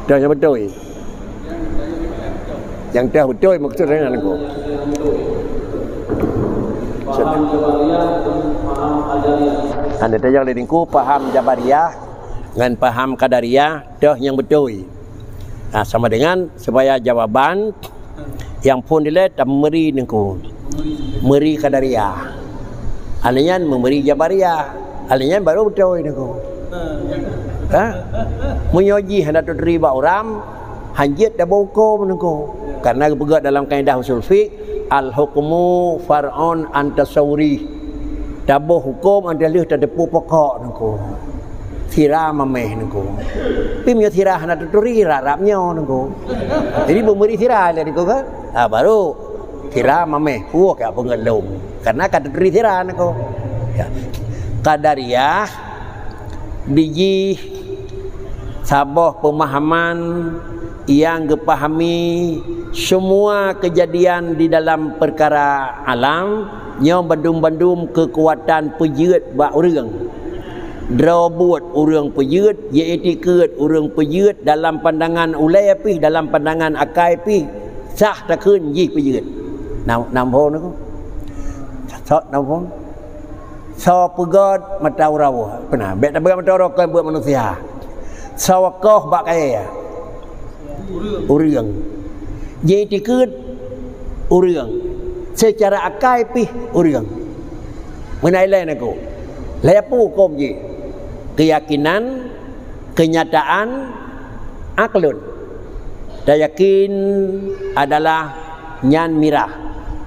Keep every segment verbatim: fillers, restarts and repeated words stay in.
Toh nyang beutôi. Nyang toh beutôi maksud saya nyan, Teungku. Anda tajak lé Teungku paham Jabariyah ngon paham Qadariyah, toh nyang beutôi. Nah, sama dengan supaya jawaban nyang phon dilèe tameuri Teungku. Meuri Qadariyah. Alèh nyan meuri Jabariyah. Alèh nyan baru beutôi Teungku. Ha? Meunyoe jih hana taturi bak uram, hanjeuet taboh huköm Teungku. Karena geupeugah dalam kaedah usul fiqh, al-hukmu far'un an tasawwurih. Taboh huköm 'an lheueh tateupeu pokok Teungku. Sira mamèh Teungku. Tapi meunyoe sira hana taturi, rab-rab nyoe Teungku. Jadi beumeuri sira lé Teungku kan? Ha, baru sira mamèh. Puih ka peungeut lom. Karena ka taturi sira Teungku. Ya. Qadariyah dijih saboh pemahaman nyang geupahami semua kejadian di dalam perkara alam nyoe bandum-bandum kekuatan peujeuet bak ureuëng. Droe buet ureuëng peujeuet, jiiktikeut ureuëng peujeuet dalam pandangan ulèe pih, dalam pandangan akai pih, sah takheun jih peujeuet. Nam, nam phon aku. Sot nam phon. Soe peugöt mata uroe? Peuna, bèk tapeugöt mata uroe kon buet manusia. Soe koh bak kayèe? Ureuëng. Jiiktikeut ureuëng. Seucara akai pih ureuëng. Meunan ilèe Teungku. Lhèe peue huköm jih? Keuyakinan, keunyataan, aklun. Tayakin adalah nyan mirah.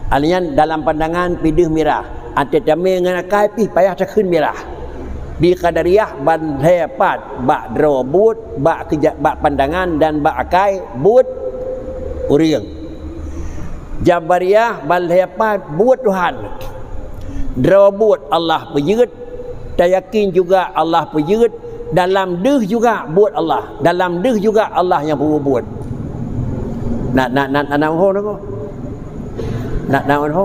Alèh nyan dalam pandangan pih deuh mirah. Até tamé ngon akai pih payah takheun mirah. Di Qadariyah ban lhèe pat bak droe buet, bak keuja-, bak pandangan dan bak akai buet ureuëng. Jabariyah ban lhèe pat buet Tuhan. Droe buet Allah peujeuet, tayakin juga Allah peujeuet, dalam deuh juga buet Allah. Dalam deuh juga Allah nyang peubuet. Na, na, na, na, na, na, na, na,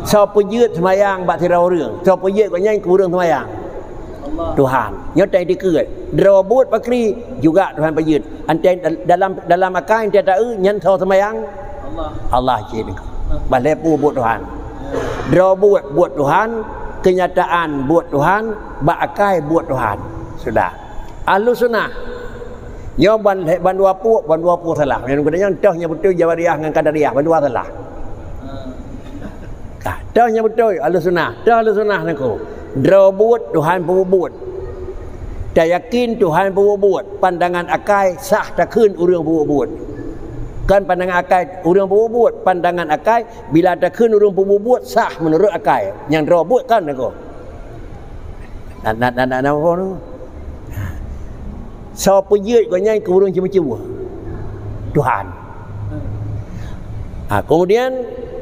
soe peujeuet seumayang bak sidroe ureuëng? Soe peujeuet gobnyan keu ureuëng seumayang? Tuhan. Nyoe teuiktikeut. Droe buet pakri juga Tuhan peujeuet. Até dalam, dalam akai até taeu nyan soe seumayang? Allah. Allah cit. Ban lhèe peue buet Tuhan. Droe buet, buet Tuhan, keunyataan buet Tuhan, bak akai buet Tuhan. Sudah. Ahlus Sunnah. Nyoe ban, ban dua pue, ban dua pue salah. Nyang geutanyoe toh nyang beutôi Jabariyah ngon Qadariyah, ban dua salah. Ka, toh nyang beutôi Ahlus Sunnah, toh Ahlus Sunnah Teungku. Droe buet Tuhan peubuet. Tayakin Tuhan peubuet, pandangan akai sah takheun ureuëng peubuet. Kon pandangan akai ureuëng peubuet, pandangan akai bila takheun ureuëng peubuet sah meunurot akai. Nyang droe buet kon Teungku. Na, na, na, na, na, oh, no. Soe peujeuet gobnyan keu ureuëng ceumeucue? Tuhan. Ha, kemudian,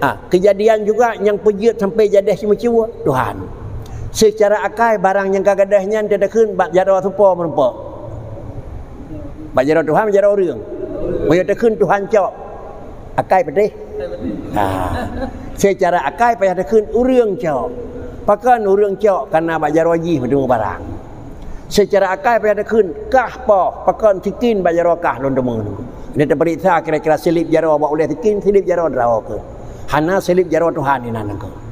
ha, kejadian juga nyang peujeuet sampai jadeh ceumeucue? Tuhan. Seucara akai barang nyang ka gadeh nyan teudeukheun bak jaroe supo meurumpok. Bak jaroe Tuhan, bak jaroe ureuëng. Meunyoe takheun Tuhan cok, akai peudeh. Ha. Seucara akai payah takheun ureuëng cok. Pakon ureuëng cok? Karena bak jaroe jih meuteumé barang. Seucara akai payah takheun kah poh, pakon sikin bak jaroe kah lôn teumé. Ini tapeuriksa kira-kira silip jaroe bak ulèe sikin, silip jaroe droe keuh. Hana silip jaroe Tuhan inan keuh.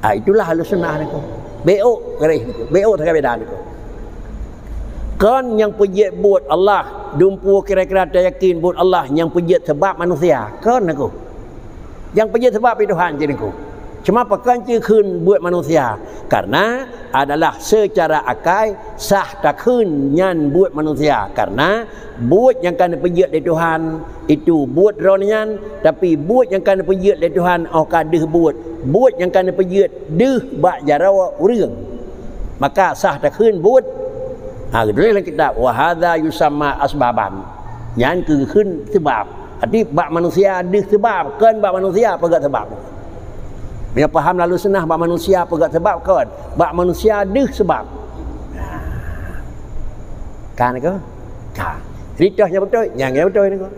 Ah, itulah Ahlus Sunnah Teungku. Beuôk garéh Teungku. Beuôk sagai beda Teungku. Kon nyang peujeuet buet Allah, dumpeue kira-kira tayakin buet Allah nyang peujeuet sabab manusia. Kon Teungku. Nyang peujeuet sabab pih Tuhan cit Teungku. Cuma pakon cit kheun buet manusia? Karena adalah seucara akai sah takheun nyan buet manusia. Karena buet nyang ka neupeujeuet lé Tuhan, itu buet droeneuh nyan, tapi buet nyang ka neupeujeuet lé Tuhan óh ka deuh buet, buet nyang ka neupeujeuet deuh bak jaroe ureuëng. Maka sah takheun buet. Ha, geutuléh lam kitab, "Wa hadza yusamma asbaban." Nyan keu geukheun seubab. Jadi bak manusia deuh seubab, kon bak manusia peugah seubab. Meunyoe paham Ahlus Sunnah bak manusia peugah seubab, kon. Bak manusia deuh seubab. Nah. Kan Teungku? Ka. Jadi toh nyang beutôi, nyang, nyang beutôi Teungku.